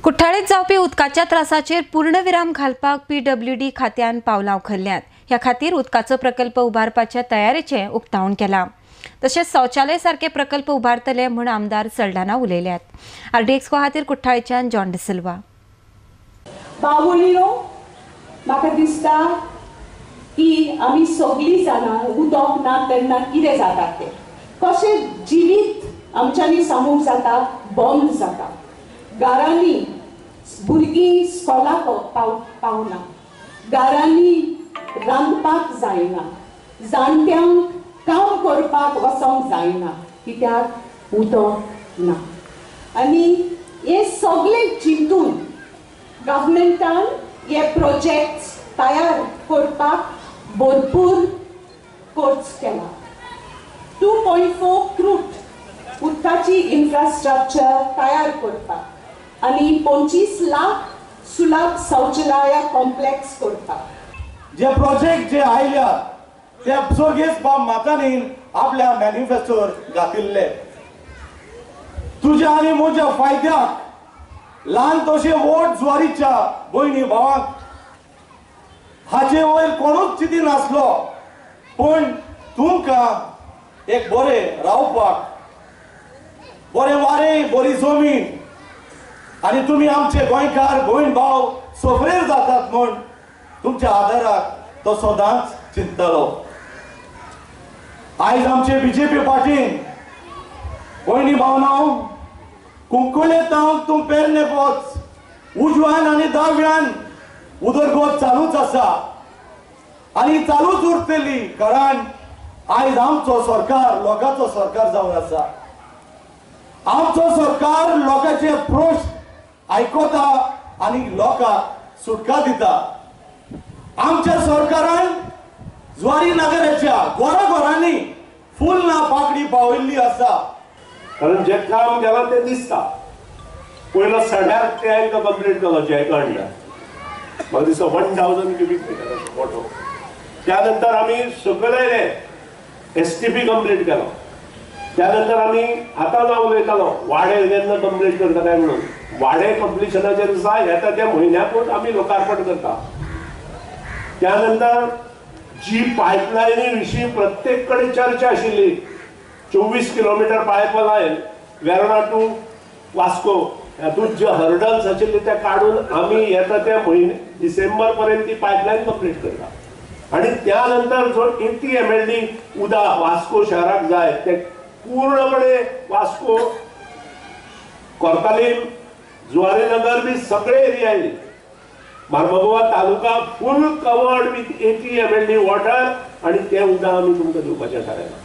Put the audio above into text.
कुठ्ठाळेत जावपी उदकाच्या त्रासाचेर पूर्णविराम घालपाक पीडब्ल्यूडी खात्यान पावलां उखल्ल्यांत. ह्या खातीर उदकाचो प्रकल्प उबारपाच्या तयारेचें उक्तावण केलां. तशेंच शौचालय सारके प्रकल्प उबारतले म्हूण आमदार सल्डाना उलयल्यात. आरडीएक्स खातीर कुठ्ठाळेच्यान जॉन डिसिल्वा. बावळयो म्हाका दिसता की आमी सगळीं जाणां उदक ना तेन्ना कितें जाता तें, कशें जिवीत आमच्यांनी सांगूंक जाता बंद जाता. घरांनी भुरगीं स्कॉलाक पावना, घरांनी रांदपाक जायना, जाणट्यांक काम करपाक वचोंक जायना कित्याक उदक ना. आनी हे सगळें चिंतून गव्हर्मेंटान हे प्रोजेक्ट तयार करपाक भरपूर खर्च केला. 2.4 क्रूट उदकाची इन्फ्रास्ट्रक्चर तयार करपाक आनी 25 लाख सुलभ शौचालय कॉम्प्लेक्स करपाक. जे प्रोजेक्ट जे आयल्या ते सगळेच बाब म्हाकांनी आपल्या मॅनिफेस्टोर घातिल्ले. तुज्या आनी म्हज्या फायद्याक ल्हान तशे वोट ज्वारीच्या भयणी भावांक हाचे वयर कोणूच चिती नासलो, पूण तुमकां एक बरें रावपाक बरें वारें बरी जमीन आनी तुमी आमचे गोंयकार भयण भाव सोफरेर जातात म्हूण तुमच्या आदाराक तो सदांच चिंततालो. आयज आमचे बीजेपी पार्टीन भयणी भावनां कुंकुळे तावन तूं पेरणे वच उजव्यान आनी दाव्यान उदरगत चालूच आसा आनी चालूच उरतली, कारण आयज आमचो सरकार लोकांचो सरकार जावन आसा. आमचो सरकार लोकांचे प्रश्न आयकता आनी लोकांक सुटका दिता. आमच्या सरकारान ज्वारी नगराच्या घरा घरांनी फुल ना पाकडी पावयल्ली आसा. कारण जे काम केलां तें दिसता. पयलो सड्यार टँक कंप्लीट केलो जॅक हाडला, म्हाका दिसता 1000 क्युबीक मिटर मोठो. त्यानंतर आमी सकयल आयले एसटीपी कंप्लीट केलो. त्यानंतर आमी आतां हांव उलयतालो वाडे केन्ना कंप्लीट करता काय म्हणून, वाडे कंप्लिशनाचेर आसा येता त्या म्हयन्याकूच आमी लोकार्पण करता. त्यानंतर जी पायपलायनी विशीं प्रत्येक कडेन चर्चा आशिल्ली, 24 kilometre pipeline Verna to Vasco, हातूंत जे हर्डल्स आशिल्ले ते काडून आमी येता त्या म्हयने डिसेंबर पर्यंत ती पायपलायन कंप्लीट करता. आनी त्यानंतर जो 80 MLD उदक वास्को शहराक जाय ते पूर्णपणे वास्को कोर्तालीम जुवारीनगर बी सगळे एरिया येयली. Marmagoa taluka full covered with 80 MLD water आनी तें उदक आमी तुमकां दिवपाचें थारायलां.